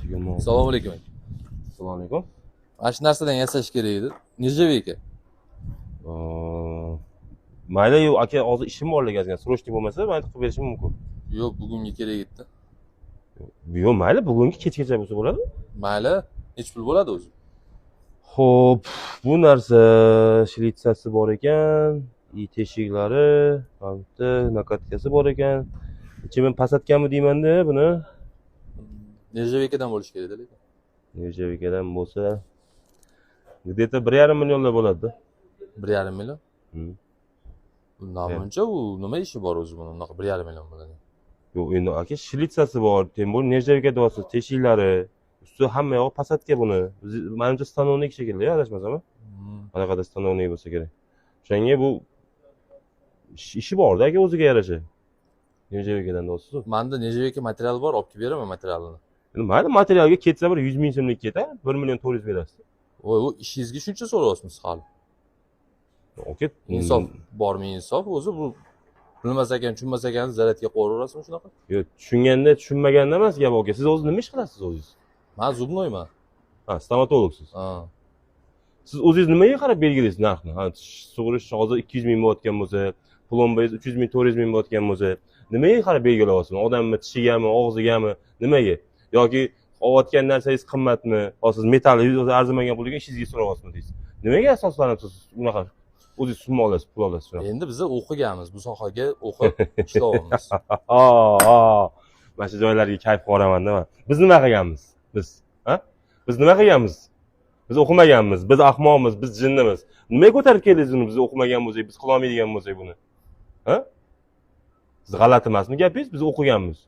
Yigirma. Assalomu alaykum. Assalomu alaykum. Mana shu narsadan yasash kerak edi. Нержавейка. Mayli, yo'q aka, hozir ishim bor ozgina, срочный bo'lmasa, man qilib berishim mumkin. Yo'q, bugunga kerak edi. Yo'q, mayli, bugungi kechgacha bo'lsa bo'ladi. Mayli, nechi pul bo'ladi o'zi? Xo'p, bu narsa шлица si bor ekan, и teshiklari, mana bu yerda накатка si bor ekan. Ichi men посадка mi deymanda buni. Нержавейка dan bo'lishi kerak edi lekin. Нержавейка dan bo'lsa, где-то 1,5 millionlar bo'ladi-da. 1,5 million. Namuncha u nima ishi bor o'zi buni unaqa 1,5 million bo'ladi? Yo'q, endi aka, шлица si bor, тем более нержавейка deyapsiz, teshiklari, usti hamma yog'i посадка buni. Manimcha, становник shekilli, adashmasam. Qanaqadir становник bo'lsa kerak. O'shanga bu ishi borda aka, o'ziga yarasha. Нержавейка dan deyapsiz. Manda нержавейка material bor, olib kelib beraman materialini. Endi mayli, materialga ketsa bir 100 ming so'mlik ketadi, 1 million 400 berasiz. Voy, u ishingizga shuncha so'rayapsiz hali. Aka, Insof bormi, insof o'zi bu bilmas ekan, tushunmas ekan, zaryadga qo'yaverasizmi shunaqa? Yo'q, tushunganda, tushunmaganda emas gap aka. Siz o'zi nima ish qilasiz o'zingiz? Man зубной man. Ha, stomatologsiz. Ha. Siz o'zingiz nimaga qarab belgilaysiz narxni? Ha, tish sug'urish hozir 200 ming bo'layotgan bo'lsa, plombangiz 300 ming, 400 ming bo'layotgan bo'lsa, nimaga qarab belgilayapsiz? Odamni tishigami, og'zigami, nimaga? Yoki olayotgan narsangiz qimmatmi? Hozir siz metall o'zi arzimagan puliga ishingizga so'rayapsizmi deysiz. Nimaga asoslanib siz unaqa o'zingiz summa olasiz, pul olasiz shunaqa? Endi biz o'qiganmiz, bu sohaga o'qib ishlayapmiz. Ha, ha. Mana shu joylarga kayf qilib yuboraman-da man. Biz nima qilganmiz? Biz, ha? Biz nima qilganmiz? Biz o'qimaganmiz, biz ahmoqmiz, biz jinnimiz. Nimaga ko'tarib keldingiz buni? Biz o'qimagan bo'lsak, biz qilolmaydigan bo'lsak buni. Ha? Siz g'alati emasmi gapingiz? Biz o'qiganmiz.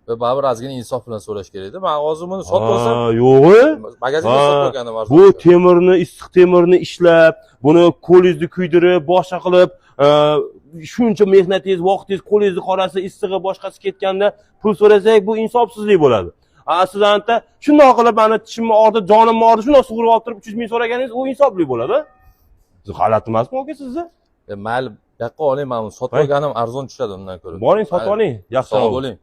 Va baribir ozgina insof bilan so'rash kerakda. Man hozir buni sotib olsam, Yo'g'i. magazinda sotib olganim arzon. Bu temirni, issiq temirni ishlab, buni qo'lingizni kuydirib, boshqa qilib, shuncha mehnatingiz, vaqtingiz, qo'lingizni qorasi, issig'i, boshqasi ketganda pul so'rasak, bu insofsizlik bo'ladi. A, siz anta shundoq qilib mani tishimni og'ridi, jonimni og'ridi, shundoq sug'urib olib turib 300 ming so'raganingiz, u insofli bo'ladi. Siz g'alati emasmi aka sizni? Mayli, bu yoqqa oling, man buni sotib Voy. olganim arzon tushadi undan ko'ra. Boring, sotib oling. Yaxshi. Sog' bo'ling.